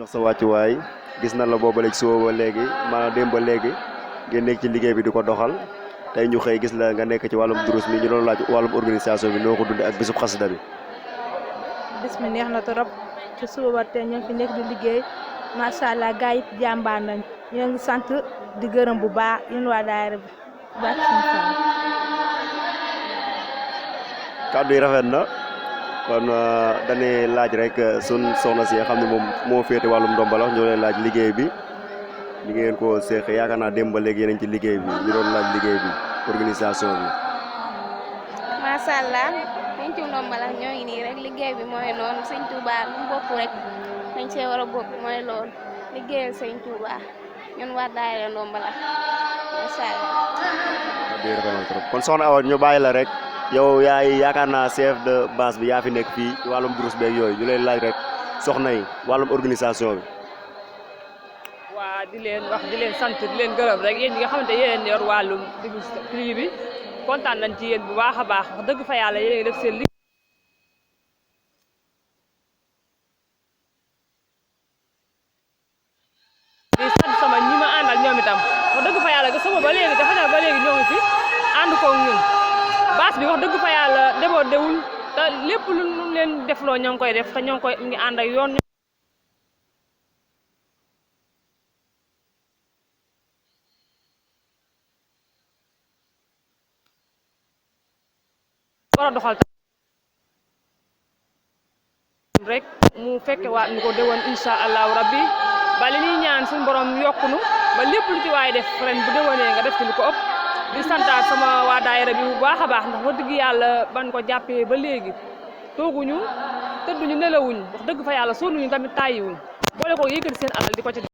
jox sa wàccuwaay gis na la booba léegi suba ba léegi maanaam démb ba léegi ngeen nekk ci liggéey bi di ko doxal tey ñu xëy gis la nga nekk ci wàllum durus mi ñu doon laaj wàllum organisation bi noo ko dundee ak bisub xasida bi. bis mi neex na trop ci suba ba tey ñoo fi nekk di liggéey macha allah gars yi jàmbaar nañ ñoo ngi sant di gërëm bu baax yéen waa daayira bi baax kàddu yi rafet na kon dañuy laaj rek sun soxna si nga xam ne moom moo féete wàllum ndombalax ñoo leen laaj liggéey bi li ngeen ko seex yaakaar naa démb ba léegi yéen ci liggéey bi ñu doon laaj liggéey bi organisation bi. macha allah sëñ Tuubaa ndombalax ñoo ngi nii rek liggéey bi mooy noonu sëñ Tuubaa lu mu bokk rek dañ see war a bokk mooy loolu liggéeyal sëñ Tuubaa ñun waa daayira ndombalax macha allah. kon soxna Awa ñu bàyyi la rek. yow yaay yaakaar naa chef de base bi yaa fi nekk fii ci wàllum durus beeg yooyu ñu leen laaj rek soxna yi wàllum organisation bi. waa di leen wax di leen sant di leen gërëm rek yéen ñi nga xamante yéen yor wàllum prix bi kontaan nañ ci yéen bu baax a baax wax dëgg fa yàlla yéen a ngi def seen liggéey. di sant sama ñi ma àndal ñoom itam wax dëgg fa yàlla sama ba léegi dafa ba léegi ñoo ngi fi ànd koog ñun. baas bi wax dëgg fa yàlla débordé wul te lépp lu leen defloo ñoo ngi koy def te ñoo ngi koy ngi ànd ak yoon. war a doxal rek mu fekke waat ñu ko déwoon incha allahu rabbi ba li ñuy ñaan suñu borom yokkunu ba lépp lu ci waay def ren bu déwénee nga def ci lu ko ëpp. di santaat sama waa daayira bi bu baax a baax ndax wax dëgg yàlla ban ko jàppee ba léegi tooguñu tëdduñu nelawuñ wax dëgg fa yàlla sonnuñu tamit tàyyiwuñ boole ko yëkkati seen alal di ko ci